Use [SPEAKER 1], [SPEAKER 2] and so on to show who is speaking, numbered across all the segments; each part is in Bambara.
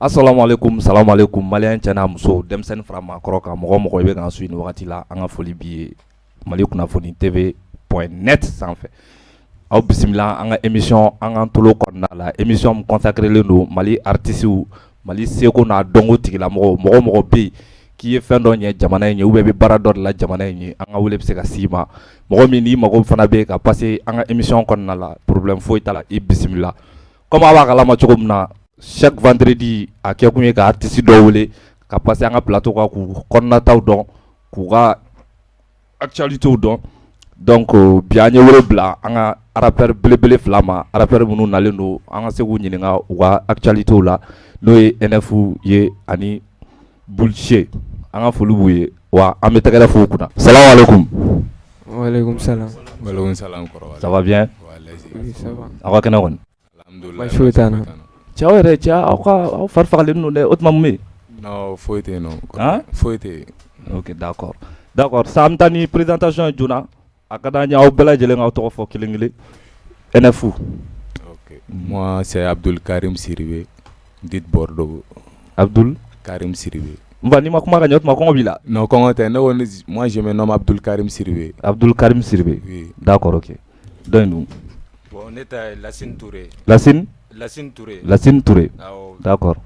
[SPEAKER 1] Assalamu alaikum, salam alaikum, malien cɛ n'a muso, denmisɛnnin fara maakɔrɔ kan, mɔgɔ o mɔgɔ i bɛ k'an suit nin wagati la, an ka foli b'i ye Mali kunnafoni TV point net sanfɛ. Aw bisimila an ka émission an k'an tolo kɔnɔna la, émission min consacré len don Mali artistes, Mali seko n'a dɔnko tigilamɔgɔw, mɔgɔ o mɔgɔ bɛ yen k'i ye fɛn dɔ ɲɛ jamana in ye ou bien i bɛ baara dɔ de la jamana in ye, an ka wele bɛ se ka s'i ma. Mɔgɔ min n'i mago fana bɛ ka passer an ka émission kɔnɔna la, problème foyi t'a la, i bisimila. Comme aw b'a kalama cogo min na, chaque vendredi a kɛ kun ye ka artiste dɔw wele ka passer an ka plateau kan, k'u kɔnɔnataw dɔn, k'u ka actualités dɔn. Donc bi an ye wele bila an ka rappeur belebele fila ma, rappeur minnu nalen don an ka se k'u ɲininka u ka actualités la, n'o ye NF ye ani Bulse. An ka foli b'u ye wa an bɛ tɛgɛrɛ f'u kunna. Salamu alaikum.
[SPEAKER 2] Waaleykum salam.
[SPEAKER 3] Waaleykum salam kɔrɔ.
[SPEAKER 1] Ça va bien?
[SPEAKER 2] Oui, ça va.
[SPEAKER 1] Aw ka kɛnɛ kɔni?
[SPEAKER 3] Alhamdulillah.
[SPEAKER 2] Baasi foyi t'an na.
[SPEAKER 1] Cɛ, aw yɛrɛ, cɛ, aw ka aw fari fagalen don dɛ, o tuma mun bɛ yen?
[SPEAKER 3] Non, foyi tɛ yen nɔ.
[SPEAKER 1] Han?
[SPEAKER 3] Foyi tɛ yen.
[SPEAKER 1] Ok, d'accord. D'accord, sa an bɛ taa ni présentation ye joona. A ka d'an ye aw bɛɛ lajɛlen k'aw tɔgɔ fɔ kelen kelen. NF.
[SPEAKER 3] Ok. Moi, c'est Abdul Karim Siribe, dit Bordeaux.
[SPEAKER 1] Abdul
[SPEAKER 3] Karim Siribe.
[SPEAKER 1] N fa, n'i ma kuma ka ɲɛ, o tuma kɔngɔ b'i la.
[SPEAKER 3] Non, kɔngɔ tɛ. Ne ko moi, je me nomme Abdul Karim Siribe.
[SPEAKER 1] Abdul Karim Siribe.
[SPEAKER 3] Oui.
[SPEAKER 1] D'accord, ok. Dɔ in dun?
[SPEAKER 4] Bon, ne ta ye Lasine Touré.
[SPEAKER 1] Lasine?
[SPEAKER 4] Lasine Touré.
[SPEAKER 1] Lasine Touré.
[SPEAKER 4] Awɔ.
[SPEAKER 1] D'accord.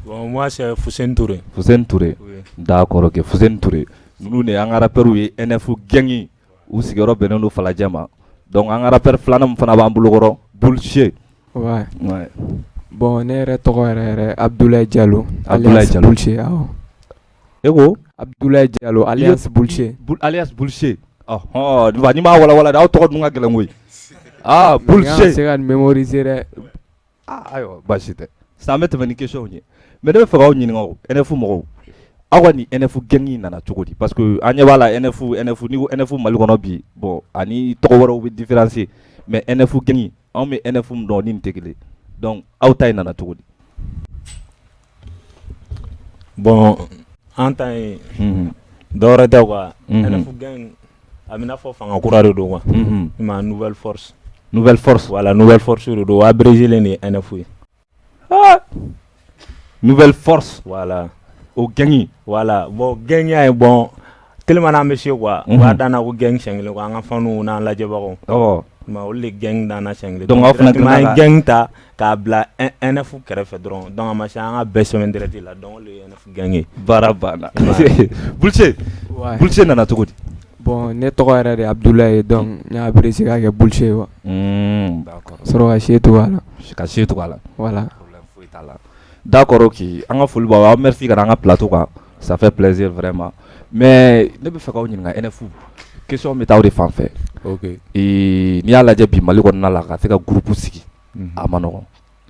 [SPEAKER 4] Bon, moi, c'est Foussène Touré.
[SPEAKER 1] Foussène Touré.
[SPEAKER 4] Oui.
[SPEAKER 1] D'accord, ok. Foussène Touré. Ninnu de y'an ka rappeurs ye, NF gang, u sigiyɔrɔ bɛnnen don Falajɛ ma. Donc an ka rappeur filanan min fana b'an bolokɔrɔ, Bulse.
[SPEAKER 2] Ouais.
[SPEAKER 1] Ouais.
[SPEAKER 2] Bon, ne yɛrɛ tɔgɔ yɛrɛ yɛrɛ Abdoulaye Diallo.
[SPEAKER 1] Abdoulaye
[SPEAKER 2] Alias
[SPEAKER 1] Diallo.
[SPEAKER 2] Bulse, awɔ.
[SPEAKER 1] E ko?
[SPEAKER 2] Abdoulaye Diallo alias Bulse.
[SPEAKER 1] Alias Bulse. Ɔhɔn, n'i m'a walawala dɛ, aw tɔgɔ dun ka gɛlɛn koyi. Ah,
[SPEAKER 2] N kan ka
[SPEAKER 1] Bulse.
[SPEAKER 2] se ka nin mémoriser dɛ.
[SPEAKER 1] Ah, ayiwa, baasi tɛ. Sisan an bɛ tɛmɛ ni question ye. Mais ne bɛ fɛ k'aw ɲininka o, NF mɔgɔw. Aw ka nin NF gang in nana cogo di? Parce que an ɲɛ b'a la, NF, NF, n'i ko NF Mali kɔnɔ bi, bon, ani tɔgɔ wɛrɛw bɛ différencier. Mais NF gang, anw bɛ NF min dɔn, ni nin tɛ kelen. Donc aw ta in nana cogo di?
[SPEAKER 4] Bon, an ta in, dɔwɛrɛ tɛ quoi. NF gang a bɛ n'a fɔ fanga kura de don quoi. I ma, nouvelle force.
[SPEAKER 1] Nouvelle force.
[SPEAKER 4] Voilà, nouvelle force de don. O abrégé len de ye NF ye.
[SPEAKER 1] Ah! Nouvelle force.
[SPEAKER 4] Voilà.
[SPEAKER 1] O gang.
[SPEAKER 4] Voilà. Bon, gang ya ye, bon, tellement n'an bɛ se quoi. U b'a dan na ko gang siɲɛ kelen quoi, an ka fans n'an lajɛbagaw. Ma olu de gang dan na siɲɛ kelen.
[SPEAKER 1] Donc aw fana
[SPEAKER 4] directement an ye
[SPEAKER 1] ka
[SPEAKER 4] gang ta k'a bila NF kɛrɛfɛ dɔrɔn. Donc a ma se an ka bɛɛ sɛbɛn direct la. Donc o de ye NF gang ye.
[SPEAKER 1] Baara banna. Bulse.
[SPEAKER 2] Ouais.
[SPEAKER 1] Bulse nana cogo di?
[SPEAKER 2] Bon, ne tɔgɔ yɛrɛ de ye Abdoulaye ye, donc n y'a abrégé k'a kɛ Bulse ye quoi.
[SPEAKER 1] D'accord.
[SPEAKER 2] Sɔrɔ ka se tugu a la.
[SPEAKER 1] Ka se tugu a la.
[SPEAKER 2] Voilà.
[SPEAKER 1] Problème foyi t'a la. D'accord, ok. An ka foli b'aw ye. Aw merci ka na an ka plateau kan. Ça fait plaisir vraiment. Mais ne bɛ fɛ k'aw ɲininka, NF. Question bɛ taa aw de fan fɛ.
[SPEAKER 3] Ok.
[SPEAKER 1] Ee, n'i y'a lajɛ bi Mali kɔnɔna la, ka se ka groupe sigi, a ma nɔgɔn.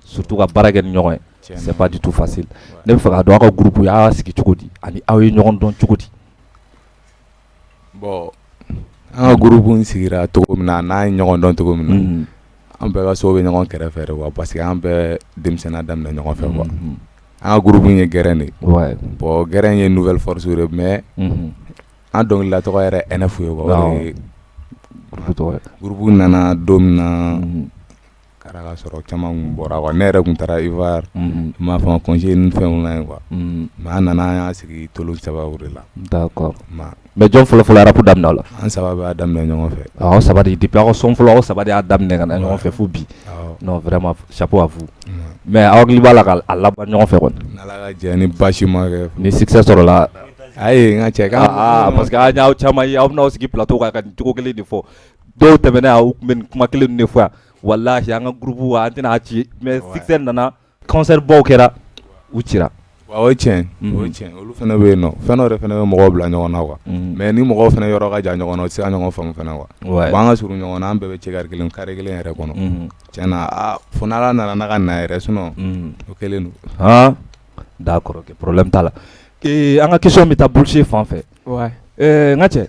[SPEAKER 1] Surtout ka baara kɛ ni ɲɔgɔn ye. C'est pas du tout facile. Ne bɛ fɛ k'a dɔn, aw ka groupe y'a sigi cogo di ani aw ye ɲɔgɔn dɔn cogo di?
[SPEAKER 3] Bon, an ka groupe in sigira cogo min na, n'an ye ɲɔgɔn dɔn cogo min na, an bɛɛ ka so bɛ ɲɔgɔn kɛrɛfɛ de quoi, parce que an bɛɛ denmisɛnninya daminɛ ɲɔgɔn fɛ quoi. An ka groupe in ye gɛrɛn de ye. Bon, gɛrɛn ye nouvelle force de, mais an dɔnkilila tɔgɔ yɛrɛ NF ye quoi. O de ye
[SPEAKER 1] Groupe tɔgɔ ye.
[SPEAKER 3] Groupe nana don min na, kɛra ka sɔrɔ caman kun bɔra quoi. Ne yɛrɛ kun taara Ivoire, i m'a faamu, congé ni fɛnw na yen quoi. Mais an nana, an y'a sigi tolo sababu de la.
[SPEAKER 1] D'accord.
[SPEAKER 3] Ma
[SPEAKER 1] Mais jɔn fɔlɔ fɔlɔ rap daminɛ o la?
[SPEAKER 3] An saba bɛɛ y'a daminɛ ɲɔgɔn fɛ.
[SPEAKER 1] Aw saba de, depuis aw ka son fɔlɔ, aw saba de y'a daminɛ ka na ɲɔgɔn fɛ fo bi.
[SPEAKER 3] Awɔ.
[SPEAKER 1] Non, vraiment, chapeau à vous. Mais aw hakili b'a la ka a laban ɲɔgɔn fɛ kɔni?
[SPEAKER 3] N'Ala ka jɛ, ni baasi ma kɛ.
[SPEAKER 1] Ni succès sɔrɔla.
[SPEAKER 3] Ayi, n ka cɛ kan.
[SPEAKER 1] Ah, parce que an y'aw caman ye, aw bɛn'aw sigi plateau kan ka nin cogo kelen de fɔ. Dɔw tɛmɛna yan, u tun bɛ nin kuma kelen de fɔ yan. Walahi, an ka groupe, an tɛna a ci. Mais succès nana, concert baw kɛra, u cira.
[SPEAKER 3] Wa o ye tiɲɛ, o ye tiɲɛ. Olu fana bɛ yen nɔ, fɛn dɔ de fana bɛ mɔgɔw bila ɲɔgɔn na quoi. Mais ni mɔgɔw fana yɔrɔ ka jan ɲɔgɔn na, u tɛ se ka ɲɔgɔn faamu fana quoi. Bon, an ka surun ɲɔgɔn na, an bɛɛ bɛ cɛ kelen carré kelen yɛrɛ kɔnɔ. Tiɲɛ na, aa, fo n'Ala nana n'a ka na yɛrɛ, sinon o kɛlen don.
[SPEAKER 1] Han, d'accord, ok, problème t'a la. Ee, an ka question bɛ taa Bulse fan fɛ.
[SPEAKER 2] Ouais.
[SPEAKER 1] Ɛɛ, n ka cɛ,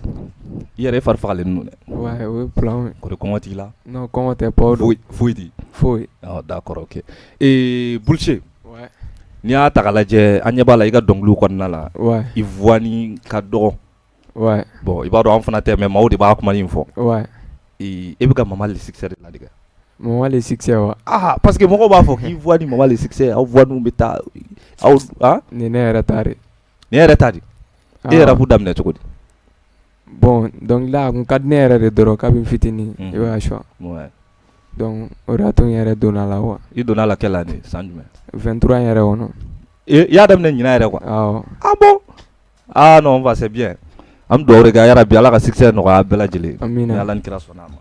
[SPEAKER 1] i yɛrɛ, e fari fagalen don dɛ.
[SPEAKER 2] Ouais, o ye plan ye.
[SPEAKER 1] Kɔri kɔngɔ t'i la?
[SPEAKER 2] Non, kɔngɔ tɛ, pɔw don.
[SPEAKER 1] Foyi foyi t'i.
[SPEAKER 2] Foyi.
[SPEAKER 1] Ah, d'accord, ok. Ee, Bulse.
[SPEAKER 2] Ouais.
[SPEAKER 1] N'i y'a ta k'a lajɛ, an ɲɛ b'a la i ka dɔnkiliw kɔnɔna la.
[SPEAKER 2] Ouais.
[SPEAKER 1] I voix ni ka dɔgɔ.
[SPEAKER 2] Ouais.
[SPEAKER 1] Bon, i b'a dɔn an fana tɛ, mais maaw de b'a kuma in fɔ.
[SPEAKER 2] Ouais.
[SPEAKER 1] E bɛ ka Mama le succès de ladege.
[SPEAKER 2] Mama le succès wa?
[SPEAKER 1] Ah, parce que mɔgɔw b'a fɔ k'i voix ni Mama le succès, aw voix ninnu bɛ taa aw ah.
[SPEAKER 2] Nin ne yɛrɛ ta de.
[SPEAKER 1] Nin yɛrɛ ta de. E ye rap daminɛ cogo di?
[SPEAKER 2] Bon, dɔnkilida a kun ka di ne yɛrɛ de dɔrɔn kabini fitinin, i b'a choix.
[SPEAKER 1] Ouais.
[SPEAKER 2] Donc o de y'a to n yɛrɛ donna la quoi.
[SPEAKER 1] I donna la quelle année, san jumɛn?
[SPEAKER 2] 23 yɛrɛ kɔnɔ.
[SPEAKER 1] I y'a daminɛ ɲinan yɛrɛ quoi.
[SPEAKER 2] Awɔ.
[SPEAKER 1] Ah bon? Ah non, va, c'est bien. An bɛ dugawu de kɛ yarabi Ala ka succès nɔgɔya bɛɛ lajɛlen.
[SPEAKER 2] Amina.
[SPEAKER 1] Ni Ala ni kira sɔnna a ma.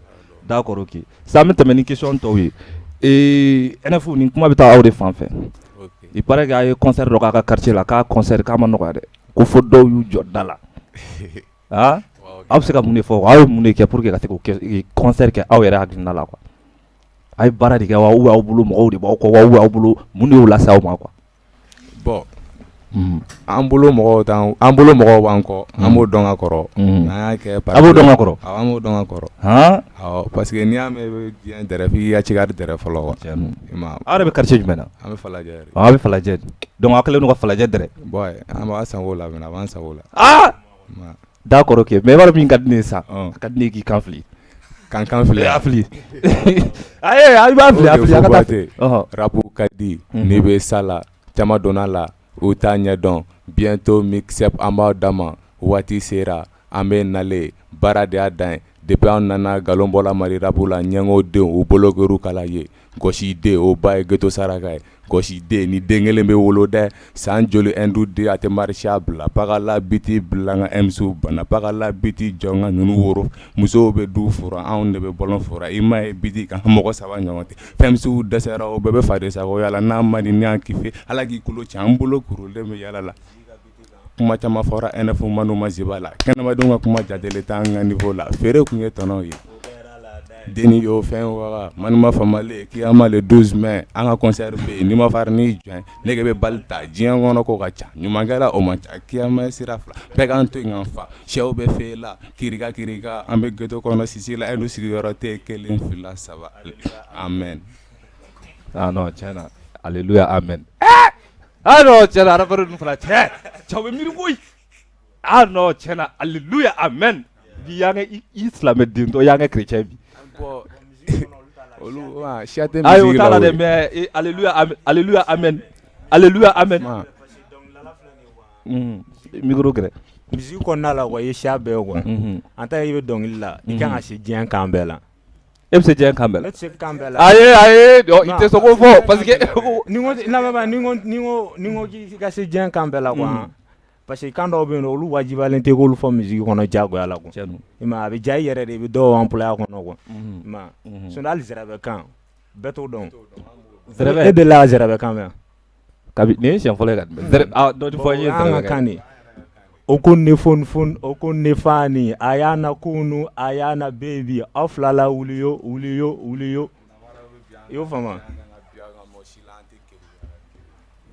[SPEAKER 1] D'accord, ok. Sisan an bɛ tɛmɛ ni question tɔw ye. Ee, NF, nin kuma bɛ taa aw de fan fɛ. Il paraît que a ye concert dɔ k'a ka quartier la, k'a concert k'a ma nɔgɔya dɛ. Ko fo dɔw y'u jɔ da la. Ah? Aw bɛ se ka mun de fɔ? Aw ye mun de kɛ pour que ka se k'o concert kɛ aw yɛrɛ hakilina la quoi? A ye baara de kɛ wa, ou aw bolo mɔgɔw de b'aw kɔ wa, ou aw bolo mun de y'o lase aw ma quoi?
[SPEAKER 3] Bon, an bolo mɔgɔw t'an, an bolo mɔgɔw b'an kɔ, an b'o dɔn ka kɔrɔ. N'an y'a kɛ,
[SPEAKER 1] a b'o dɔn ka kɔrɔ.
[SPEAKER 3] Awɔ, an b'o dɔn ka kɔrɔ.
[SPEAKER 1] Han?
[SPEAKER 3] Awɔ, parce que n'i y'a mɛn i bɛ diɲɛ dɛrɛ, f'i k'i ka cikari dɛrɛ fɔlɔ quoi.
[SPEAKER 1] Aw yɛrɛ bɛ quartier jumɛn na?
[SPEAKER 3] An bɛ Falajɛ yɛrɛ.
[SPEAKER 1] Aw bɛ Falajɛ. Donc aw kɛlen don ka Falajɛ dɛrɛ.
[SPEAKER 3] Bon, an b'a sago la fɛnɛ, a b'an sago la.
[SPEAKER 1] Ah! D'accord, ok. Mais i b'a dɔn min ka di ne ye sa? A ka di ne ye k'i kan fili.
[SPEAKER 3] Kan kan fili.
[SPEAKER 1] A fili. Ayi, i b'a fili, a fili, a ka taa.
[SPEAKER 3] Rap ka di, n'i bɛ sa la, caman donna la, u t'a ɲɛdɔn. Bientôt mixtape an b'aw d'a ma, waati sera, an bɛ nalen, baara de y'a dan ye. Depuis an nana, nkalon bɔla Mali rap la, ɲɛngo denw u bolo kɛr'u kala ye. Gɔsi den o ba ye ghetto saraka ye. Gɔsi den ni den kelen bɛ wolo dɛ. San joli Hindu den a tɛ marché bila. Pakala biti bila n ka MC bana. Pakala biti jɔ n ka ninnu woro. Musow bɛ du fura, anw de bɛ bɔlɔn fura. I m'a ye biti kan mɔgɔ saba ɲɔgɔn tɛ. Fɛn dɛsɛra, o bɛɛ bɛ faden sago yala. N'a man di ni y'an kiffe, Ala k'i kulo ci, an bolo kurulen bɛ yala la. Kuma caman fɔra NF manu ma ziba la. Kɛnɛmadenw ka kuma jatelen t'an ka niveau la. Feere kun ye tɔnɔ ye. Deni y'o fɛn waga manuma famale kiyama le 12 mai an ka concert bɛ yen, n'i ma fari n'i jɔn nege bɛ bali ta diɲɛ kɔnɔ ko ka ca, ɲumankɛla o man ca, kiyama sira fila bɛɛ k'an to yen k'an fa sɛw bɛ fe la kirika kirika, an bɛ ghetto kɔnɔ sisi la, e sigiyɔrɔ tɛ kelen fila saba, amen.
[SPEAKER 1] Ah non, tiɲɛ na, alléluia, amen. Ah non, tiɲɛ na, rappeur ninnu fana, cɛ cɛw bɛ miiri koyi. Ah non, tiɲɛ na, alléluia, amen. Bi y'an kɛ i silamɛ dentɔ, y'an kɛ chrétien bi.
[SPEAKER 3] Olu siya tɛ.
[SPEAKER 1] Ayi, o t'a la dɛ, mais alléluia amen, alléluia amen, alléluia amen. Micro gɛrɛ.
[SPEAKER 4] Musique kɔnɔna la quoi, i ye siya bɛɛ ye quoi. En tant que i bɛ dɔnkili la, i kan ka se diɲɛ kan bɛɛ la.
[SPEAKER 1] E bɛ se diɲɛ kan bɛɛ la?
[SPEAKER 4] Ne tɛ se kan bɛɛ la.
[SPEAKER 1] Ayi ayi, i tɛ se k'o fɔ parce que.
[SPEAKER 4] Ni ko lamɛnbaa, ni ko k'i ka se diɲɛ kan bɛɛ la quoi. Parce que kan dɔw bɛ yen nɔ, olu wajibiyalen tɛ k'olu fɔ musique kɔnɔ diyagoya la quoi. I m'a ye, a bɛ diya i yɛrɛ de, i bɛ dɔw employer a kɔnɔ quoi. I m'a ye, sinon hali zɛrɛbɛ kan bɛɛ t'o dɔn.
[SPEAKER 1] Zɛrɛbɛ?
[SPEAKER 4] E delila ka zɛrɛbɛ kan mɛn?
[SPEAKER 1] Kabi nin ye siɲɛ fɔlɔ ye ka nin mɛn. Ah, dɔ fɔ n ye.
[SPEAKER 4] An ka kan de. O ko ne fon fon, o ko ne fani, a y'a na kunu, a y'a na baby, aw fila la wuli yo wuli yo wuli yo. I y'o faamu?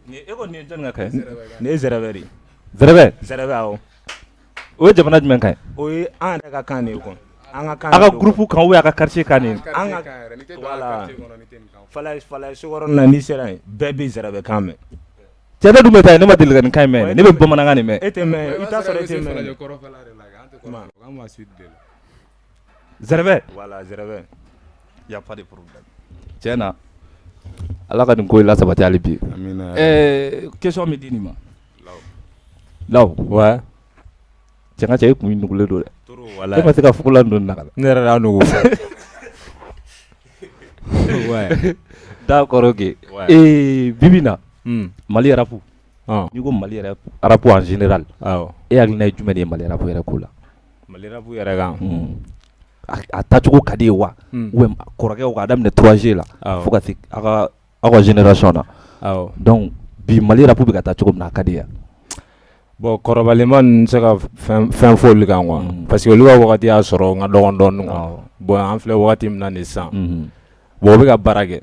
[SPEAKER 1] E ko nin ye jɔnni ka kan ye?
[SPEAKER 4] Nin ye zɛrɛbɛ de ye.
[SPEAKER 1] Zɛrɛbɛ?
[SPEAKER 4] Zɛrɛbɛ, awɔ.
[SPEAKER 1] O ye jamana jumɛn kan ye?
[SPEAKER 4] O ye an yɛrɛ ka kan de ye quoi. An ka kan.
[SPEAKER 1] A ka groupe kan ou a ka quartier kan de?
[SPEAKER 4] An ka, voilà. Falaye sokɔrɔnin na, n'i sera yen, bɛɛ bɛ zɛrɛbɛ kan mɛn.
[SPEAKER 1] Cɛ, ne dun bɛ taa yen, ne ma deli ka nin kan in mɛn, ne bɛ bamanankan de mɛn.
[SPEAKER 4] E tɛ mɛn, i t'a sɔrɔ e tɛ mɛn.
[SPEAKER 1] Zɛrɛbɛ?
[SPEAKER 4] Voilà, zɛrɛbɛ.
[SPEAKER 1] Y a pas de problème. Tiɲɛ na, Ala ka nin ko in lasabati hali bi.
[SPEAKER 3] Amina.
[SPEAKER 1] Question bɛ di nin ma. Law.
[SPEAKER 4] Ouais.
[SPEAKER 1] Cɛ ka cɛ, e kun nugulen don dɛ.
[SPEAKER 4] Trop, walahi.
[SPEAKER 1] E ma se ka fugulan don nin na ka na.
[SPEAKER 4] Ne yɛrɛ de y'a nugu. Ouais.
[SPEAKER 1] D'accord, ok.
[SPEAKER 4] Ouais.
[SPEAKER 1] Ee, bi bi in na, Mali rap. N'i ko Mali yɛrɛ rap en général.
[SPEAKER 4] Awɔ.
[SPEAKER 1] E hakilina ye jumɛn de ye Mali rap yɛrɛ ko la?
[SPEAKER 4] Mali rap yɛrɛ kan.
[SPEAKER 1] A taacogo ka di ye wa? Ou bien kɔrɔkɛw k'a daminɛ 3G la. Fo ka se aw ka génération na.
[SPEAKER 4] Awɔ.
[SPEAKER 1] Donc bi Mali rap bɛ ka taa cogo min na, a ka di ye?
[SPEAKER 4] Bon, kɔrɔbalenba ninnu tɛ se ka fɛn fɔ olu kan quoi. Parce que olu ka wagati y'a sɔrɔ n ka dɔgɔn dɔɔnin quoi. Bon, an filɛ wagati min na nin sisan. Bon, u bɛ ka baara kɛ.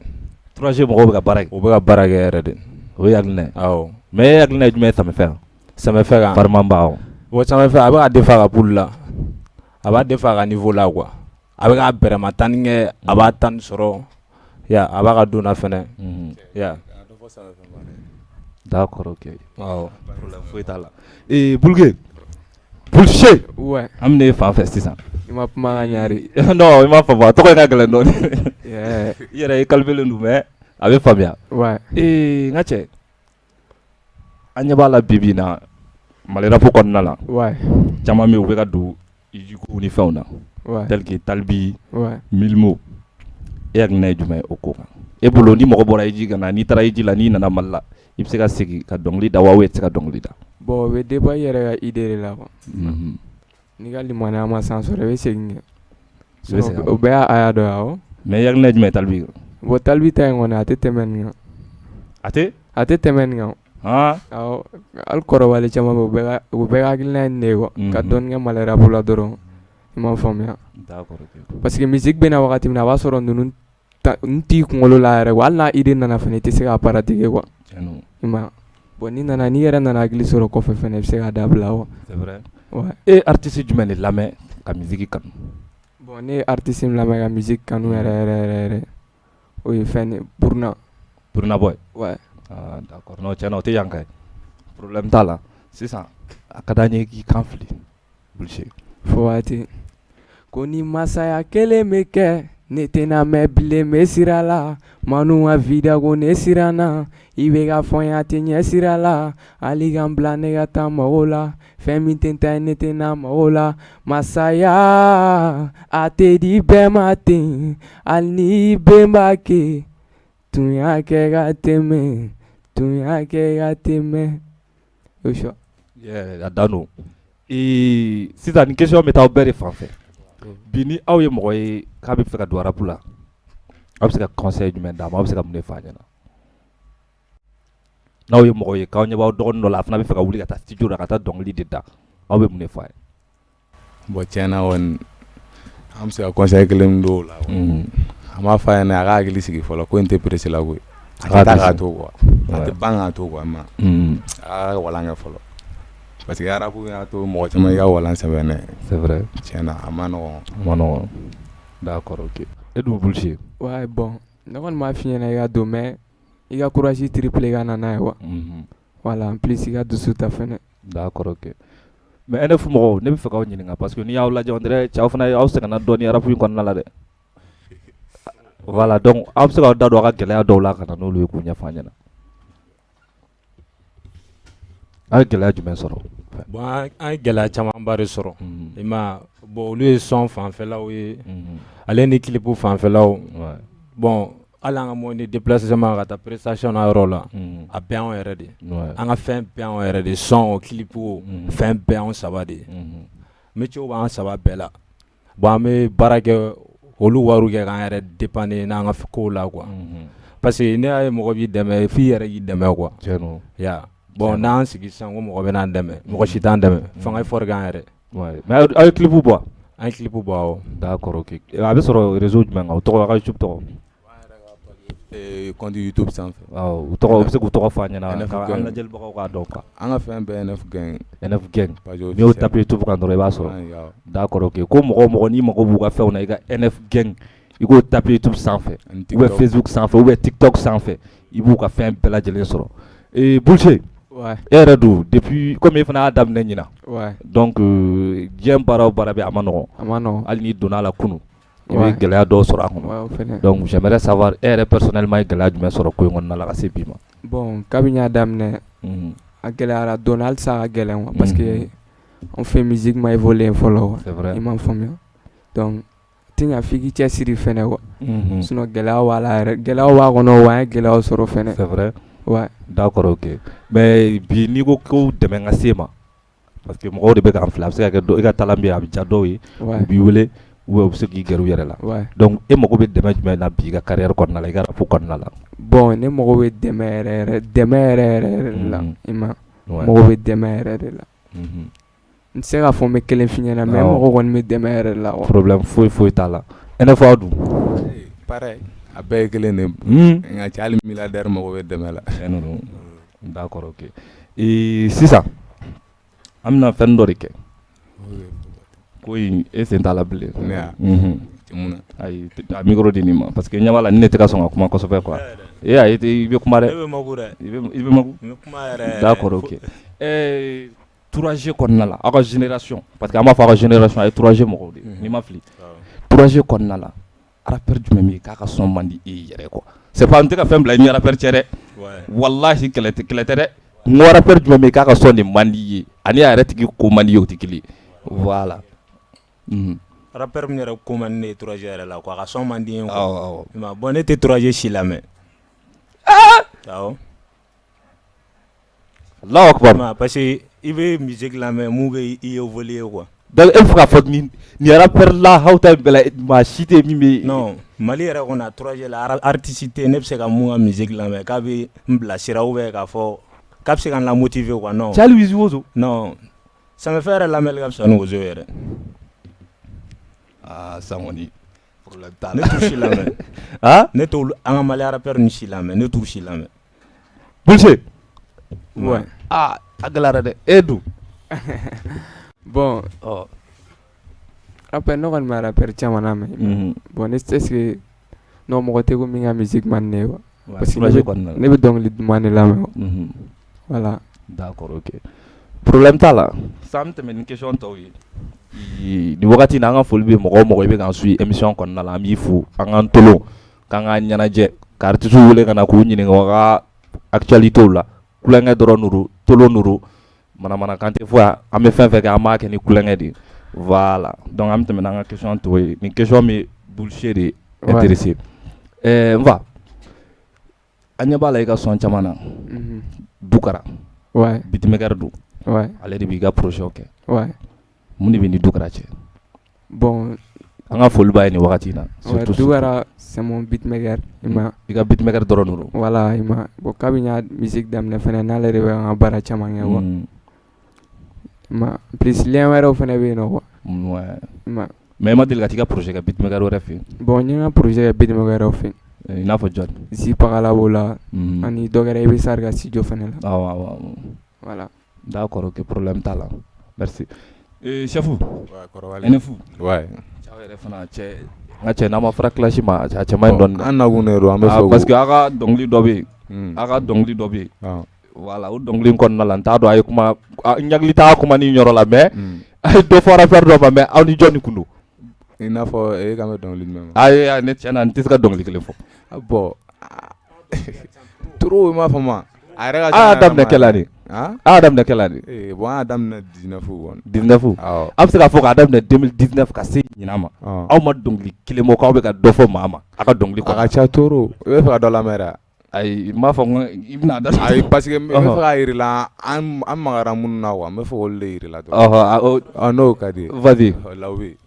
[SPEAKER 1] 3G mɔgɔw bɛ ka baara kɛ.
[SPEAKER 4] U bɛ ka baara kɛ yɛrɛ de.
[SPEAKER 1] O ye hakilina ye.
[SPEAKER 4] Awɔ.
[SPEAKER 1] Mais e hakilina ye jumɛn ye Samɛfɛ kan?
[SPEAKER 4] Samɛfɛ kan.
[SPEAKER 1] Farimanba, awɔ.
[SPEAKER 4] Bon, Samɛfɛ a bɛ ka defa a ka poule la. A b'a defa a ka niveau la quoi. A bɛ ka bɛrɛma tanni kɛ, a b'a tanni sɔrɔ. Ya, a b'a ka donna fɛnɛ. Ya.
[SPEAKER 1] D'accord, ok.
[SPEAKER 4] Awɔ.
[SPEAKER 1] Problème foyi t'a la. Ee, Bulge. Bulse.
[SPEAKER 2] Ouais. Ouais.
[SPEAKER 1] An bɛ e fan fɛ sisan.
[SPEAKER 2] I ma kuma ka ɲa de.
[SPEAKER 1] Non, i m'a faamu, a tɔgɔ in ka gɛlɛn dɔɔni.
[SPEAKER 2] Yeah.
[SPEAKER 1] I yɛrɛ i calmelen don mais a bɛ faamuya.
[SPEAKER 2] Ouais.
[SPEAKER 1] Ee n ka cɛ, an ɲɛ b'a la bi bi in na Mali rap kɔnɔna la.
[SPEAKER 2] Ouais.
[SPEAKER 1] Caman bɛ yen u bɛ ka don IJ ko ni fɛnw na.
[SPEAKER 2] Ouais.
[SPEAKER 1] Tel que Talibi.
[SPEAKER 2] Ouais.
[SPEAKER 1] Milimo. E hakilina ye jumɛn ye o ko kan? E bolo ni mɔgɔ bɔra IJ ka na, n'i taara IJ la, n'i nana Mali la, i bɛ se ka segin ka dɔnkili da wa ou bien i tɛ se ka dɔnkili da?
[SPEAKER 2] Bon o bɛ dépend i yɛrɛ ka idée de la quoi. N'i ka limaniya ma san sɔrɔ i bɛ segin kɛ.
[SPEAKER 1] I bɛ segin.
[SPEAKER 2] O bɛɛ y'a aya dɔ ye awɔ.
[SPEAKER 1] Mais i hakilina ye jumɛn ye Talibi kan?
[SPEAKER 2] Bon Talibi ta in kɔni a tɛ tɛmɛ nin kan.
[SPEAKER 1] A tɛ?
[SPEAKER 2] A tɛ tɛmɛ nin kan.
[SPEAKER 1] Han?
[SPEAKER 2] Awɔ, hali kɔrɔbalen caman bɛ yen u bɛɛ ka hakilina ye nin de ye quoi. Ka dɔɔnin kɛ Mali rap la dɔrɔn. I m'a faamuya.
[SPEAKER 1] D'accord.
[SPEAKER 2] Parce que musique bɛ na wagati min na a b'a sɔrɔ ninnu t'i kunkolo la yɛrɛ quoi. Hali n'a idée nana fana i tɛ se k'a pratiquer quoi.
[SPEAKER 1] Tiɲɛ don.
[SPEAKER 2] I m'a ye. Bon n'i nana n'i yɛrɛ nana hakili sɔrɔ kɔfɛ fana i bɛ se k'a dabila quoi.
[SPEAKER 1] C'est vrai.
[SPEAKER 2] Ouais.
[SPEAKER 1] E ye artiste jumɛn de lamɛn ka musique kanu?
[SPEAKER 2] Bon ne ye artiste min lamɛn ka musique kanu yɛrɛ yɛrɛ yɛrɛ yɛrɛ o ye fɛn de ye Buruna.
[SPEAKER 1] Buruna Boy.
[SPEAKER 2] Ouais.
[SPEAKER 1] Ah d'accord, non tiɲɛ na o tɛ yan ka ye. Problème t'a la. Sisan a ka d'an ye k'i kan fili. Buluse.
[SPEAKER 2] Fo waati ko ni masaya kelen bɛ kɛ ne tɛna mɛn bilen bɛ sira la Manu ka vida ko ne siranna i bɛ ka fɔ n ye a tɛ ɲɛ sira la hali ka n bila ne ka taa mago la fɛn min tɛ n ta ye ne tɛna mago la masaya a tɛ di bɛɛ ma ten hali ni bɛnba kɛ tun y'a kɛ ka tɛmɛ tun y'a kɛ ka tɛmɛ o sɔ.
[SPEAKER 1] Yeah, a dan don. Ee sisan nin question bɛ taa aw bɛɛ de fan fɛ. Bi ni aw ye mɔgɔ ye k'a bɛ fɛ ka don rap la, aw bɛ se ka conseil jumɛn d'a ma, aw bɛ se ka mun de f'a ɲɛna? N'aw ye mɔgɔ ye k'aw ɲɛ b'aw dɔgɔnin dɔ la, a fana bɛ fɛ ka wuli ka taa studio la ka taa dɔnkili de da, aw bɛ mun de f'a ye?
[SPEAKER 3] Bon tiɲɛ na kɔni an bɛ se ka conseil kelen min d'o la, an b'a f'a ɲɛna a ka hakili sigi fɔlɔ, ko in tɛ pressé la koyi. A tɛ taa k'a to quoi, a tɛ ban k'a to quoi, mais a ka walan kɛ fɔlɔ. Parce que rap y'a to mɔgɔ caman y'i ka walan sɛbɛn.
[SPEAKER 1] C'est vrai.
[SPEAKER 3] Tiɲɛ na a ma nɔgɔn.
[SPEAKER 1] A ma nɔgɔn. D'accord, ok. E dun Buluse?
[SPEAKER 2] Ouais, bon ne kɔni b'a f'i ɲɛna i ka don mais i ka courage triplé ka na n'a ye quoi. Voilà, en plus i ka dusu ta fɛnɛ.
[SPEAKER 1] D'accord, ok. Mais NF mɔgɔw, ne bɛ fɛ k'aw ɲininka parce que n'i y'aw lajɛ on dirait cɛw fana aw sɛgɛnna dɔɔni rap in kɔnɔna la dɛ. Voilà, donc aw bɛ se k'aw da don aw ka gɛlɛya dɔw la ka na n'olu ye k'u ɲɛfɔ an ɲɛna. Aw ye gɛlɛya jumɛn sɔrɔ?
[SPEAKER 4] Bon an ye gɛlɛya camanba de sɔrɔ. I ma bon olu ye son fanfɛlaw ye, ale ni clip fanfɛlaw. Bon hali an ka moyen de déplacement ka taa prestation na yɔrɔ la, a bɛɛ y'anw yɛrɛ de ye. An ka fɛn bɛɛ y'anw yɛrɛ de ye, son o clip o, fɛn bɛɛ y'anw saba de ye. Métier b'an saba bɛɛ la. Bon an bɛ baara kɛ olu wariw kɛ k'an yɛrɛ dépanner n'an ka kow la quoi. Parce que ne y'a ye mɔgɔ b'i dɛmɛ f'i yɛrɛ k'i dɛmɛ quoi.
[SPEAKER 1] Tiɲɛ don.
[SPEAKER 4] Ya. Bon n'an sigi sisan ko mɔgɔ bɛ n'an dɛmɛ, mɔgɔ si t'an dɛmɛ, f'an ka effort k'an yɛrɛ.
[SPEAKER 1] Mais aw ye clip bɔ?
[SPEAKER 4] An ye clip bɔ awɔ.
[SPEAKER 1] D'accord, ok. A bɛ sɔrɔ réseau jumɛn kan? O tɔgɔ, a ka YouTube tɔgɔ?
[SPEAKER 3] Compte YouTube sanfɛ.
[SPEAKER 1] Awɔ, u tɔgɔ, u bɛ se k'u tɔgɔ fɔ an ɲɛna an lajɛlibagaw k'a dɔn quoi.
[SPEAKER 3] An ka fɛn bɛɛ NF Gang.
[SPEAKER 1] NF Gang. N'i y'o tapé YouTube kan dɔrɔn i b'a sɔrɔ. D'accord, ok. Ko mɔgɔ o mɔgɔ n'i mago b'u ka fɛnw na i ka NF Gang i k'o tapé YouTube sanfɛ ou bien Facebook sanfɛ ou bien TikTok sanfɛ i b'u ka fɛn bɛɛ lajɛlen sɔrɔ. Ee Buluse.
[SPEAKER 2] Ouais.
[SPEAKER 1] E yɛrɛ dun depuis comme e fana y'a daminɛ ɲinan.
[SPEAKER 2] Ouais.
[SPEAKER 1] Donc diɲɛ baara o baara bɛ a ma nɔgɔn.
[SPEAKER 2] A ma nɔgɔn.
[SPEAKER 1] Hali n'i donna a la kunun, i bɛ gɛlɛya dɔw sɔrɔ a kɔnɔ.
[SPEAKER 2] Ouais, o fɛnɛ.
[SPEAKER 1] Donc j'aimerais savoir e yɛrɛ personnellement ye gɛlɛya jumɛn sɔrɔ ko in kɔnɔna la ka se bi ma?
[SPEAKER 2] Bon kabini n y'a daminɛ, a gɛlɛyara dɔɔni, halisa a ka gɛlɛn quoi, parce que an fɛ musique ma évoluer fɔlɔ quoi.
[SPEAKER 1] C'est vrai.
[SPEAKER 2] I m'a faamuya. Donc tɛ ɲa f'i k'i cɛsiri fɛnɛ quoi. Sinon gɛlɛyaw b'a la yɛrɛ, gɛlɛyaw b'a kɔnɔ wa an ye gɛlɛyaw sɔrɔ fɛnɛ.
[SPEAKER 1] C'est vrai.
[SPEAKER 2] Ouais.
[SPEAKER 1] D'accord, ok. Mais bi n'i ko ko dɛmɛ ka se ma, parce que mɔgɔw de bɛ k'an filɛ, a bɛ se ka kɛ i ka talent bɛ yen a bɛ diya dɔw ye, u b'i wele ou bien u bɛ se k'i gɛrɛ u yɛrɛ la.
[SPEAKER 2] Ouais.
[SPEAKER 1] Donc e mago bɛ dɛmɛ jumɛn na bi i ka carrière kɔnɔna la, i ka rap kɔnɔna la?
[SPEAKER 2] Bon ne mago bɛ dɛmɛ yɛrɛ yɛrɛ, dɛmɛ yɛrɛ yɛrɛ yɛrɛ de la. I ma mago bɛ dɛmɛ yɛrɛ de la. N tɛ se k'a fɔ n bɛ kelen f'i ɲɛna mais n mago kɔni bɛ dɛmɛ yɛrɛ de la quoi.
[SPEAKER 1] Problème foyi foyi t'a la. NFA dun?
[SPEAKER 3] Pareil, a bɛɛ ye kelen de ye. Nka cɛ hali milliardaire mago bɛ dɛmɛ la.
[SPEAKER 1] D'accord, ok. Ee sisan an bɛna fɛn dɔ de kɛ. Ko in e sen t'a la bilen.
[SPEAKER 3] Ne ya? Mun na?
[SPEAKER 1] Ayi, a micro di nin ma parce que ɲɛ b'a la ni ne tɛ ka sɔn ka kuma kosɛbɛ quoi. E ayi i bɛ kuma dɛ.
[SPEAKER 4] Ne bɛ maku dɛ.
[SPEAKER 1] I bɛ maku?
[SPEAKER 4] N bɛ kuma yɛrɛ.
[SPEAKER 1] D'accord, ok. Ee 3G kɔnɔna la, aw ka génération, parce que an b'a fɔ aw ka génération a ye 3G mɔgɔw de ye, n'i ma fili, 3G kɔnɔna la, rappeur jumɛn bɛ yen k'a ka son man di e yɛrɛ quoi? C'est pas n tɛ ka fɛn bila i ni rappeur cɛ dɛ, walahi kɛlɛ tɛ, kɛlɛ tɛ dɛ. N ko rappeur jumɛn bɛ yen k'a ka son de man di i ye, ani a yɛrɛ tigi ko man di i ye, o tɛ kelen ye. Voilà.
[SPEAKER 4] Rappeur min yɛrɛ ko man di ne ye 3G yɛrɛ la quoi, a ka son man di n ye quoi. Awɔ, awɔ. Bon, ne tɛ 3G si lamɛn. Awɔ.
[SPEAKER 1] Allahu akbar.
[SPEAKER 4] Parce que i bɛ musique lamɛn mun bɛ i évoluer quoi.
[SPEAKER 1] Donc e bɛ fɛ k'a fɔ nin rappeur lahaw ta bɛɛ la, maa si tɛ min bɛ.
[SPEAKER 4] Non, Mali yɛrɛ kɔnɔ a 3G la, artiste tɛ yen ne bɛ se ka mun ka musique lamɛn k'a bɛ n bilasira ou bien k'a fɔ k'a bɛ se ka n la motiver quoi, non.
[SPEAKER 1] Cɛ hali Wizi Wozo.
[SPEAKER 4] Non, Samefɛ yɛrɛ lamɛnli ka fisa ni Wozo yɛrɛ.
[SPEAKER 1] Aa, sisan kɔni problème t'a
[SPEAKER 4] Ne
[SPEAKER 1] la.
[SPEAKER 4] t'u si lamɛn.
[SPEAKER 1] Ah?
[SPEAKER 4] Ne t'olu, an ka Mali rappeur ninnu si lamɛn, ne t'u si lamɛn.
[SPEAKER 1] Buluse.
[SPEAKER 2] Ouais.
[SPEAKER 1] Aa, a gɛlɛyara dɛ, e dun?
[SPEAKER 2] Bon,
[SPEAKER 1] ɔ
[SPEAKER 2] rappeur, ne kɔni bɛ rappeur caman lamɛn. Bon, ne est-ce que non, mɔgɔ tɛ ko min ka musique man di ne ye quoi. Parce que ne bɛ dɔnkili duman de lamɛn quoi. Voilà.
[SPEAKER 1] D'accord, ok. Problème t'a la. Sisan an bɛ tɛmɛ ni question tɔw ye. Nin wagati in na, an ka foli bɛ mɔgɔ o mɔgɔ i bɛ k'an suit émission kɔnɔna la, an b'i fo, an k'an tolon, k'an k'an ɲɛnajɛ, ka artistes wele ka na k'u ɲininka u ka actualités la. Kulonkɛ dɔrɔn de don, tolon de don, manamanakan tɛ fɔ yan, an bɛ fɛn fɛn kɛ, an b'a kɛ ni kulonkɛ de ye. Voilà. Donc an bɛ tɛmɛ n'an ka question tɔw ye. Nin question bɛ Buluse de intéressé. Ɛɛ n fa, an ɲɛ b'a la i ka son caman na. Dukara. Beatmaker don. Ale de b'i ka projet kɛ. Mun de bɛ ni Dukara cɛ?
[SPEAKER 2] Bon,
[SPEAKER 1] an ka foli b'a ye nin wagati in na.
[SPEAKER 2] Surtout Dukara, c'est mon beatmaker. I ma.
[SPEAKER 1] I ka beatmaker dɔrɔn de don.
[SPEAKER 2] Voilà, i ma. Bon, kabini n y'a musique daminɛ fɛnɛ, n'ale de bɛ an ka baara caman kɛ quoi. I ma, plus lien wɛrɛw fɛnɛ bɛ yen nɔ quoi. I ma.
[SPEAKER 1] Mais i ma deli ka t'i ka projet kɛ beatmaker wɛrɛ fɛ yen?
[SPEAKER 2] Bon, n ye n ka projet kɛ beatmaker wɛrɛw fɛ yen.
[SPEAKER 1] I n'a fɔ jɔn?
[SPEAKER 2] Zipagala b'o la, ani dɔ kɛra Ibisar ka studio fɛnɛ la.
[SPEAKER 1] Awɔ.
[SPEAKER 2] Voilà.
[SPEAKER 1] D'accord, ok, problème t'a la. Merci. Chef.
[SPEAKER 3] Ouais, kɔrɔbalen.
[SPEAKER 1] NF.
[SPEAKER 3] Ouais.
[SPEAKER 1] Cɛw yɛrɛ fana cɛ, n ka cɛ, n'aw ma fara clash ma, a cɛ man ɲi dɔɔni dɛ.
[SPEAKER 3] An nakun de don, an bɛ fɛ.
[SPEAKER 1] Parce que aw ka dɔnkili dɔ bɛ yen. Aw ka dɔnkili dɔ bɛ yen. Voilà, o dɔnkili in kɔnɔna la, n t'a dɔn a ye kuma, n hakili t'a kuma ni yɔrɔ la, mais a ye dɔ fɔ rappeur dɔ ma, mais aw ni jɔn de kun don?
[SPEAKER 3] I n'a fɔ e kan bɛ dɔnkili jumɛn ma?
[SPEAKER 1] Ayi, ne tiɲɛ na, n tɛ se ka dɔnkili kelen fɔ.
[SPEAKER 3] Bon, trop, i m'a faamu, a yɛrɛ ka.
[SPEAKER 1] A y'a daminɛ quelle année? A y'a daminɛ quelle année?
[SPEAKER 3] Bon, an y'a daminɛ 19 kɔni.
[SPEAKER 1] 19?
[SPEAKER 3] Awɔ.
[SPEAKER 1] A bɛ se k'a fɔ k'a daminɛ 2019 ka se ɲinan ma, aw ma dɔnkili kelen bɔ k'aw bɛ ka dɔ fɔ maa ma aw ka dɔnkili kɔnɔ?
[SPEAKER 3] A ka ca trop. I bɛ fɛ ka dɔ lamɛn de wa?
[SPEAKER 1] Ayi, n b'a fɔ n ko i bɛna da.
[SPEAKER 3] Ayi, parce que n bɛ fɛ k'a yir'i la, an magara minnu na quoi, n bɛ fɛ k'olu de yir'i la dɔrɔn.
[SPEAKER 1] Ɔhɔ.
[SPEAKER 3] N'o ka di ye.
[SPEAKER 1] Vas-y.
[SPEAKER 3] Lawubi.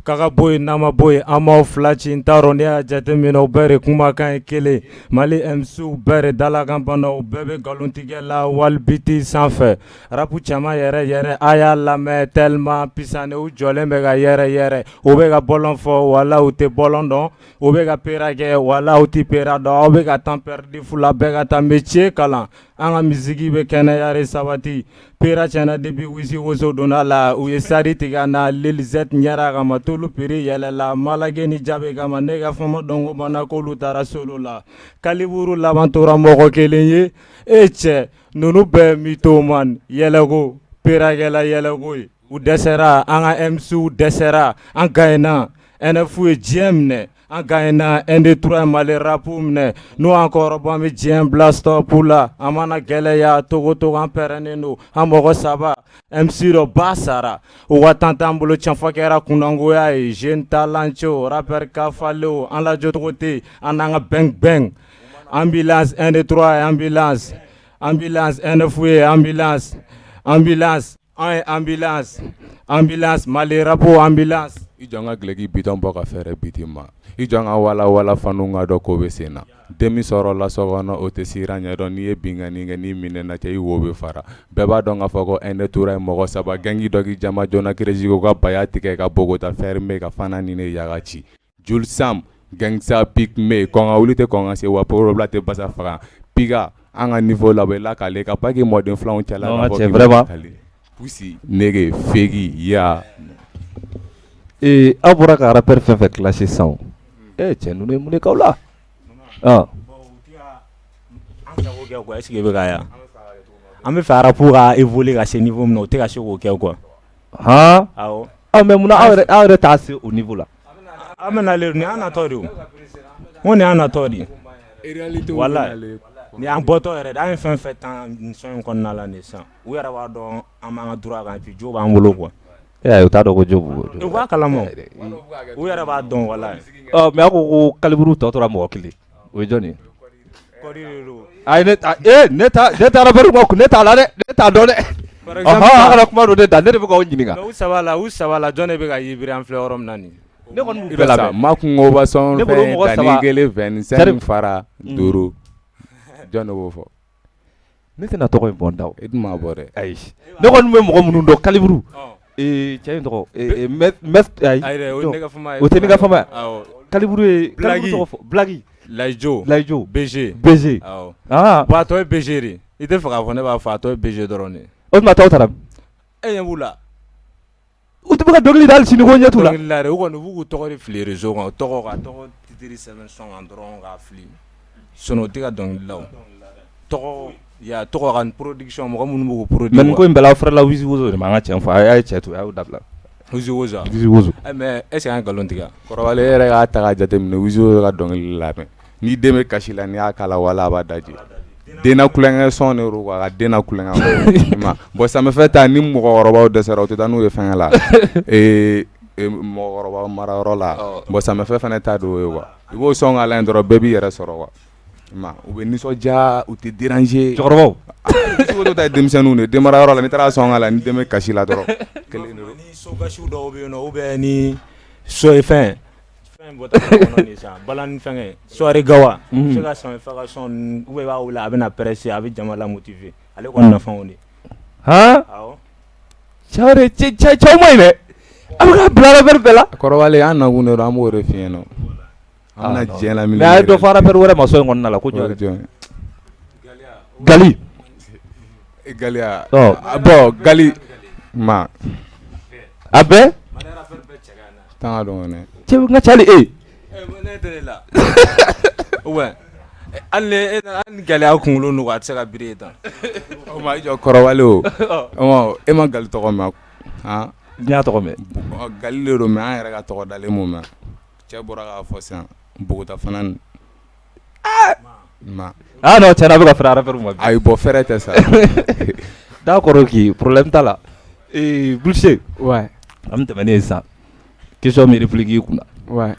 [SPEAKER 4] K'a ka bɔ yen, n'a ma bɔ yen, an b'aw fila ci. N t'a dɔn ne y'a jateminɛ, u bɛɛ de kumakan ye kelen. Mali MCw bɛɛ de dalakan banna, u bɛɛ bɛ nkalontigɛ la wali beat sanfɛ. Rap caman yɛrɛ yɛrɛ, a y'a lamɛn, tellement puissant, u jɔlen bɛ ka yɛrɛ yɛrɛ. U bɛ ka bɔlɔn fɔ, wala u tɛ bɔlɔn dɔn. U bɛ ka pera kɛ, wala u tɛ pera dɔn. Aw bɛ ka temps perdu fu la, bɛɛ ka taa métier kalan. An ka musique bɛ kɛnɛya de sabati. Pera tiɲɛna depuis Wizi Wozo donna la. U ye sari tigɛ an na, Lil Z ɲɛra kama, tolu prix yɛlɛla Malage ni Jabe kama. Ne ka fɛn ma dɔn ko banna k'olu taara solo la. Kaliburu laban tora mɔgɔ kelen ye. E cɛ, ninnu bɛɛ mythomane, yɛlɛko perakɛla, yɛlɛko ye. U dɛsɛra, an ka MCw dɛsɛra. An gagnera, NF ye diɲɛ minɛ. An gagnera, 1 2 3 Mali rap minɛ. N'u y'an kɔrɔbɔ, an bɛ diɲɛ bila stop la. An mana gɛlɛya togo togo, an pɛrɛnnen don. An mɔgɔ saba, MC dɔ ba sara, u ka tan t'an bolo. Cɛnfɔ kɛra kunnangoya ye. Jeune talentueux, rappeur kafalenw, an lajɔcogo tɛ yen. An n'an ka bang bang, ambulance, 1 2 3 ambulance, ambulance, NF ye ambulance, ambulance, an ye ambulance, ambulance, Mali rap ambulance.
[SPEAKER 3] I jɔ, n ka gileki bitɔn bɔ ka fɛrɛ biti ma. I jɔ, n ka wala wala fanu ka dɔn ko bɛ sen na. Den min sɔrɔla so kɔnɔ, o tɛ siran ɲɛdɔn. N'i ye binkanni kɛ, n'i minɛna cɛ, i wo bɛ fara. Bɛɛ b'a dɔn k'a fɔ ko 1 2 3 ye mɔgɔ saba gɛngi dɔ k'i jama joona. Kiresi ko ka baya tigɛ ka Bogota fermé ka fana ni ne yaga ci. Jules Sam gangsta pygmée, kɔn ka wuli tɛ kɔn ka se wa, poro tɛ basa faga piga. An ka niveau la, bɛ lakale ka paki mɔden filanw cɛla.
[SPEAKER 1] Non, cɛ, vraiment.
[SPEAKER 3] Pusi nege fegi ya.
[SPEAKER 1] Ee, aw bɔra ka rappeur fɛn fɛn classé sisan o, ee cɛ, ninnu ye mun de k'aw la?
[SPEAKER 4] An sago kɛ quoi, est ce que i bɛ ka ye? An bɛ fɛ rap ka évoluer ka se niveau min na, o tɛ ka se k'o kɛ quoi.
[SPEAKER 1] Han?
[SPEAKER 4] Awɔ.
[SPEAKER 1] Aw, mais munna aw yɛrɛ t'a se o niveau la?
[SPEAKER 4] An bɛ nalen, nin y'an natɔ de ye o. N ko nin y'an natɔ de ye. Walayi, nin y'an bɔtɔ yɛrɛ de. An ye fɛn fɛn tan nin son in kɔnɔna la nin sisan, u yɛrɛ b'a dɔn an b'an ka droit kan et puis jo b'an bolo quoi.
[SPEAKER 1] E, u t'a dɔn ko jo b'u bolo.
[SPEAKER 4] U b'a kalama, u yɛrɛ b'a dɔn, walayi.
[SPEAKER 1] Ɔ, mais aw ko ko calibre tɔ tora mɔgɔ kelen, o ye jɔn ye?
[SPEAKER 4] Kɔdi de don.
[SPEAKER 1] Ayi, ne ta ee ne ta ne ta rappeur ma, ne t'a la dɛ, ne t'a dɔn dɛ. Ɔhɔn, a kana kuma don ne da, ne de bɛ k'aw ɲininka.
[SPEAKER 4] Mais u saba la, u saba la, jɔn de bɛ ka yibiri? An filɛ yɔrɔ min na nin.
[SPEAKER 1] Ne kɔni b'u bɛɛ lamɛn.
[SPEAKER 3] Ma kungoba sɔn.
[SPEAKER 1] Ne bolo
[SPEAKER 3] fɛn
[SPEAKER 1] mɔgɔ
[SPEAKER 3] danni
[SPEAKER 1] saba.
[SPEAKER 3] Kelen 25 fara 5, jɔn de b'o fɔ?
[SPEAKER 1] Ne tɛna tɔgɔ in bɔ n da o.
[SPEAKER 3] E dun m'a bɔ dɛ.
[SPEAKER 1] Ayi, ne kɔni bɛ mɔgɔ minnu dɔn, calibre, cɛ in tɔgɔ, mɛ ayi.
[SPEAKER 4] Ayi dɛ, o ye ne ka fama ye.
[SPEAKER 1] O tɛ ne ka fama ye.
[SPEAKER 4] Awɔ.
[SPEAKER 1] Calibre ye calibre
[SPEAKER 4] Blagi.
[SPEAKER 1] Tɔgɔ fɔ, Blagi.
[SPEAKER 4] Layijo.
[SPEAKER 1] Layijo.
[SPEAKER 4] BG.
[SPEAKER 1] BG.
[SPEAKER 4] Awɔ.
[SPEAKER 1] Ah.
[SPEAKER 4] Bon, a tɔ ye BG de. I tɛ fɛ k'a fɔ, ne b'a fɔ, a tɔ ye BG dɔrɔn de ye.
[SPEAKER 1] O tuma tɔw taara min?
[SPEAKER 4] E ɲɛ b'u la.
[SPEAKER 1] U tɛ bɛ ka dɔnkili da hali sini ko ɲɛ t'u la.
[SPEAKER 4] Dɔnkili la dɛ, u kɔni u b'u k'u tɔgɔ de fili réseau kan, u tɔgɔ ka tɔgɔ titre sɛbɛn son kan dɔrɔn k'a fili. Sinon u tɛ ka dɔnkili da o. Tɔgɔ ya tɔgɔ ka production, mɔgɔ minnu b'u k'u produire.
[SPEAKER 1] Mais nin ko in bɛɛ la, aw fɛrɛla Wizi Wozo de ma. An ka tiɲɛ fɔ, a ye cɛ to yen, a y'o dabila.
[SPEAKER 4] Wizi Wozo.
[SPEAKER 1] Wizi Wozo.
[SPEAKER 4] Mais est ce que an ye nkalon tigɛ?
[SPEAKER 3] Kɔrɔbalen, e yɛrɛ k'a ta k'a jateminɛ, Wizi Wozo ka dɔnkili lamɛn, n'i den bɛ kasi la, n'i y'a k'a la, wala a b'a daji. Den na kulonkɛ son de don quoi, ka den na kulonkɛ ma. Bon, samefɛ ta ni mɔgɔkɔrɔbaw dɛsɛra, u tɛ taa n'u ye fɛnkɛ la, mɔgɔkɔrɔba marayɔrɔ la. Bon, samefɛ fana ta don o ye quoi. I b'o son k'a la yen dɔrɔn, bɛɛ b'i yɛrɛ sɔrɔ quoi. Ma u bɛ nisɔndiya, u tɛ déranger.
[SPEAKER 1] Cɛkɔrɔbaw.
[SPEAKER 3] Wizi Wozo ta ye denmisɛnninw de ye. Denmarayɔrɔ la, n'i taara son k'a la, ni den bɛ kasi la dɔrɔn, kelen de don.
[SPEAKER 4] Ni sokasiw dɔw bɛ yen nɔ, ou bien ni so ye fɛn fɛn bɔtɔ kɔnɔ nin sisan, balani fɛngɛ, soirée gawa, i bɛ se ka samefɛ ka son ninnu, ou bien i b'a wele, a bɛ na presser, a bɛ jama la motiver, ale kɔni nafa o de.
[SPEAKER 1] Han?
[SPEAKER 4] Awɔ.
[SPEAKER 1] Cɛw de, cɛ cɛw ma ɲi dɛ, a bɛ ka bila rappeur bɛɛ la.
[SPEAKER 3] Kɔrɔbalen, an nakun de don, an b'o de f'i ɲɛna. An bɛna diɲɛ lamini.
[SPEAKER 1] Mais a ye dɔ fɔ rappeur wɛrɛ ma son in kɔnɔna la ko jɔn?
[SPEAKER 3] Jɔn?
[SPEAKER 1] Gali.
[SPEAKER 3] Galiya.
[SPEAKER 1] Ɔ.
[SPEAKER 3] Bon, Gali ma.
[SPEAKER 1] A bɛɛ.
[SPEAKER 3] Tan ka dɔn dɛ.
[SPEAKER 1] Cɛ, n ka cali e.
[SPEAKER 4] Ne tɛ ne la. Ouais, hali ni hali ni gɛlɛya kunkolo nɔgɔ, a tɛ se ka biri tan.
[SPEAKER 3] O ma i jɔ, kɔrɔbalen, o e ma Gali tɔgɔ mɛn han?
[SPEAKER 1] N y'a tɔgɔ mɛn.
[SPEAKER 3] Gali de don, mais an yɛrɛ ka tɔgɔ dalen m'o mɛn. Cɛ bɔra k'a fɔ sisan, Bogota fana ma.
[SPEAKER 1] Ah non, tiɲɛna, a bɛ ka fɛrɛ rappeur ma bi.
[SPEAKER 3] Ayi, bɔn, fɛrɛ tɛ sa.
[SPEAKER 1] D'accord, ok, problème t'a la. Buluse.
[SPEAKER 2] Ouais.
[SPEAKER 1] An bɛ tɛmɛ ne ye sisan. Question min réplique y'i kunna.
[SPEAKER 2] Ouais.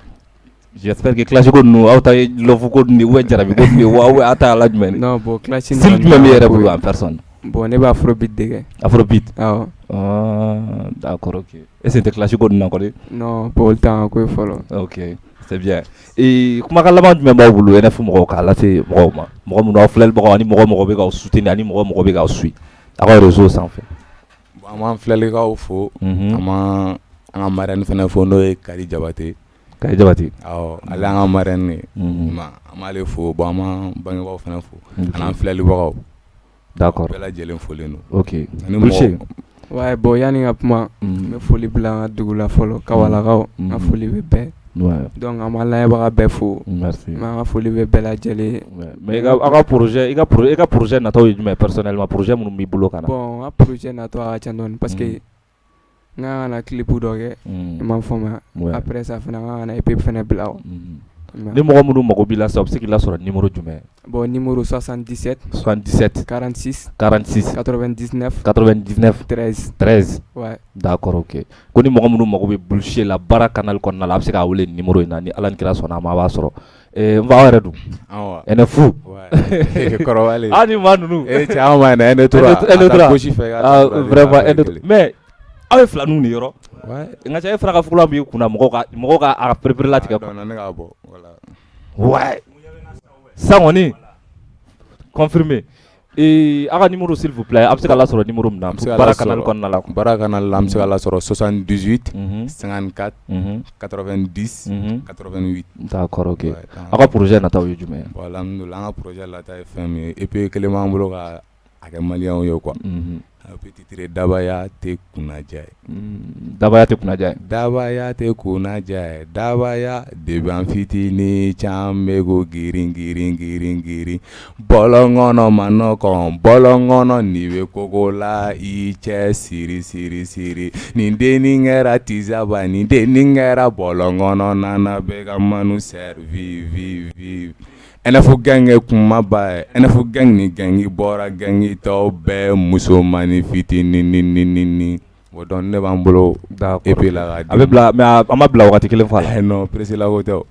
[SPEAKER 1] J'espère que clash ko ninnu, aw ta ye love ko ninnu de ou bien jarabi ko ninnu de wa, ou bien aw ta ye ala jumɛn de?
[SPEAKER 2] Non, bon, clash.
[SPEAKER 1] Style jumɛn b'i yɛrɛ bolo en personne?
[SPEAKER 2] Bon, ne bɛ afrobeat de kɛ.
[SPEAKER 1] Afrobeat.
[SPEAKER 2] Awɔ.
[SPEAKER 1] Ah, d'accord, ok. Est-ce que tɛ clash ko ninnu na kɔni?
[SPEAKER 2] Non, bon, olu t'an ka ko ye fɔlɔ.
[SPEAKER 1] Ok, c'est bien. Kumakan laban jumɛn b'aw bolo, NF mɔgɔw, k'a lase mɔgɔw ma? Mɔgɔ minnu aw filɛlibagaw ani mɔgɔ mɔgɔ bɛ k'aw soutenir ani mɔgɔ mɔgɔ bɛ k'aw suit aw ka réseau sanfɛ.
[SPEAKER 3] Bon, an b'an filɛlikaw fo. An b'an an ka marraine fana fo, n'o ye Kadi Jabate.
[SPEAKER 1] Kadi Jabate.
[SPEAKER 3] Awɔ, ale y'an ka marraine ye. An b'ale fo. Bon, an b'an bangebaaw fana fo. Ani an filɛlibagaw.
[SPEAKER 1] D'accord.
[SPEAKER 3] Bɛɛ lajɛlen folen don.
[SPEAKER 1] Ok.
[SPEAKER 3] Ani
[SPEAKER 1] Buluse.
[SPEAKER 3] mɔgɔ.
[SPEAKER 2] Ouais, bon, yanni ka kuma, n bɛ foli bila an ka dugu la fɔlɔ, Kawalakaw, n ka foli bɛ bɛɛ. Donc an b'an lamɛnbaga bɛɛ fo.
[SPEAKER 1] Merci.
[SPEAKER 2] N ka foli bɛ bɛɛ lajɛlen ye.
[SPEAKER 1] Mais i ka aw ka projet, i ka projet nataw ye jumɛn personnellement, projet minnu b'i bolo ka na?
[SPEAKER 2] Bon, n ka projet natɔ a ka ca dɔɔni parce que n kan ka na clip dɔ kɛ. I m'a faamuya? Après ça fana, n kan ka na EP fana bila o.
[SPEAKER 1] Ni mɔgɔ minnu mago b'i la sisan, u bɛ se k'i lasɔrɔ numéro jumɛn?
[SPEAKER 2] Bon, numéro 77.
[SPEAKER 1] 77.
[SPEAKER 2] 46.
[SPEAKER 1] 46.
[SPEAKER 2] 99.
[SPEAKER 1] 99.
[SPEAKER 2] 13.
[SPEAKER 1] 13.
[SPEAKER 2] Ouais.
[SPEAKER 1] D'accord, ok. Ko ni mɔgɔ minnu mago bɛ Buluse la baara canal kɔnɔna la, a bɛ se k'a wele numéro in na, ni Ala ni kira sɔnna a ma, a b'a sɔrɔ. N fa, aw yɛrɛ dun?
[SPEAKER 3] Awɔ.
[SPEAKER 1] NF.
[SPEAKER 3] Kɔrɔbalen.
[SPEAKER 1] Ah, ni maa ninnu.
[SPEAKER 3] Eh cɛ, anw ma ɲinɛ N3.
[SPEAKER 1] N3.
[SPEAKER 3] A taa gauche fɛ.
[SPEAKER 1] Ah, vraiment N3. Mais aw ye filaninw de yɔrɔ.
[SPEAKER 3] Ouais.
[SPEAKER 1] N ka cɛ, e fana ka fugulan b'i kunna, mɔgɔw ka a perepere latigɛ quoi.
[SPEAKER 3] Ne k'a bɔ voilà.
[SPEAKER 1] Ouais. Sisan kɔni confirmé. Aw ka numéro, s'il vous plaît, a bɛ se ka lasɔrɔ numéro min na
[SPEAKER 3] An bɛ se ka
[SPEAKER 1] baara
[SPEAKER 3] lasɔrɔ-
[SPEAKER 1] canal kɔnɔna la.
[SPEAKER 3] Baara canal la, an bɛ se ka lasɔrɔ 78 54 90 88.
[SPEAKER 1] D'accord, ok.
[SPEAKER 3] Ouais.
[SPEAKER 1] Aw ka projet nataw ye jumɛn ye?
[SPEAKER 3] Bon, alhamdoulilah, an ka projet lata ye fɛn min ye, EP kelen b'an bolo ka a kɛ maliyɛnw ye quoi. A bɛ titre dabaya tɛ kunnaja ye.
[SPEAKER 1] Dabaya tɛ kunnaja ye.
[SPEAKER 3] Dabaya tɛ kunnaja ye dabaya depuis an fitinin can bɛ ko girin girin girin girin bɔlɔn kɔnɔ man nɔgɔn bɔlɔn kɔnɔ n'i bɛ koko la i cɛ siri siri siri nin dennin kɛra tizaba nin dennin kɛra bɔlɔn kɔnɔ nana bɛ ka manu servi vi vi NF gang ye kumaba ye NF gang ni gang bɔra gang tɔw bɛɛ musomannin fitinin ni ni ni bon donc ne b'an bolo EP la
[SPEAKER 1] a bɛ bila mais an ma bila waati kelen fɔ a
[SPEAKER 3] la non pressé la ko tɛ o.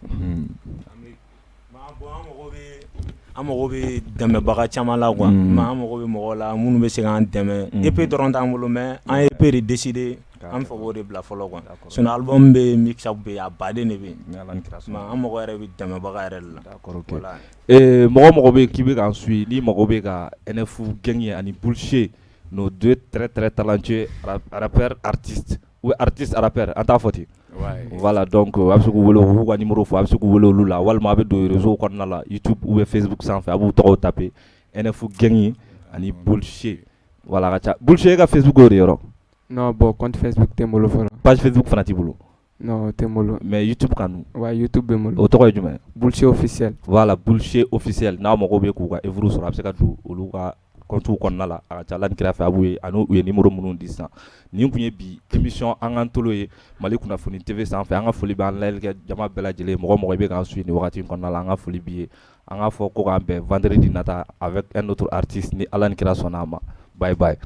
[SPEAKER 4] An mago bɛ dɛmɛbaga caman la quoi mais an mago bɛ mɔgɔw la minnu bɛ se k'an dɛmɛ EP dɔrɔn t'an bolo mais an ye EP de décider an bɛ fɛ k'o de bila fɔlɔ quoi sinon album bɛ yen mixtape bɛ yen a baden de bɛ yen mais an mago yɛrɛ bɛ dɛmɛbaga yɛrɛ de la
[SPEAKER 1] voilà mɔgɔ mɔgɔ bɛ k'i bɛ k'an suit n'i mago bɛ ka NF gang ye ani Bullshit nos deux très très talentueux rappeurs artistes ou artistes rappeurs an t'a fɔ ten voilà donc a bɛ se k'u wele u b'u ka numéro fɔ a bɛ se k'u wele olu la walima a bɛ don réseau kɔnɔna la YouTube ou bien Facebook sanfɛ a b'u tɔgɔw taper NF gang ani Bullshit voilà a ka ca Bullshit e ka Facebook y'o de ye yɔrɔ
[SPEAKER 2] Non bon compte Facebook tɛ n bolo fɔlɔ
[SPEAKER 1] page Facebook fana t'i bolo
[SPEAKER 2] non o tɛ n bolo
[SPEAKER 1] mais YouTube kan dun
[SPEAKER 2] ouais YouTube bɛ n bolo
[SPEAKER 1] o tɔgɔ ye jumɛn ye
[SPEAKER 2] Bullshit officiel
[SPEAKER 1] voilà Bullshit officiel n'a mago bɛ k'u ka œuvre sɔrɔ a bɛ se ka don olu ka compte kɔnɔna la a ka ca Ala ni kira fɛ a b'u ye ani u ye numéro minnu di sisan nin tun ye bi émission an k'an tolo ye Mali kunnafoni TV sanfɛ an ka foli bɛ an lajɛlikɛ jama bɛɛ lajɛlen mɔgɔ mɔgɔ i bɛ k'an suit nin wagati in kɔnɔna la an ka foli b'i ye an k'a fɔ ko k'an bɛn vendredi nata avec un autre artiste ni Ala ni kira sɔnna a ma bye bye.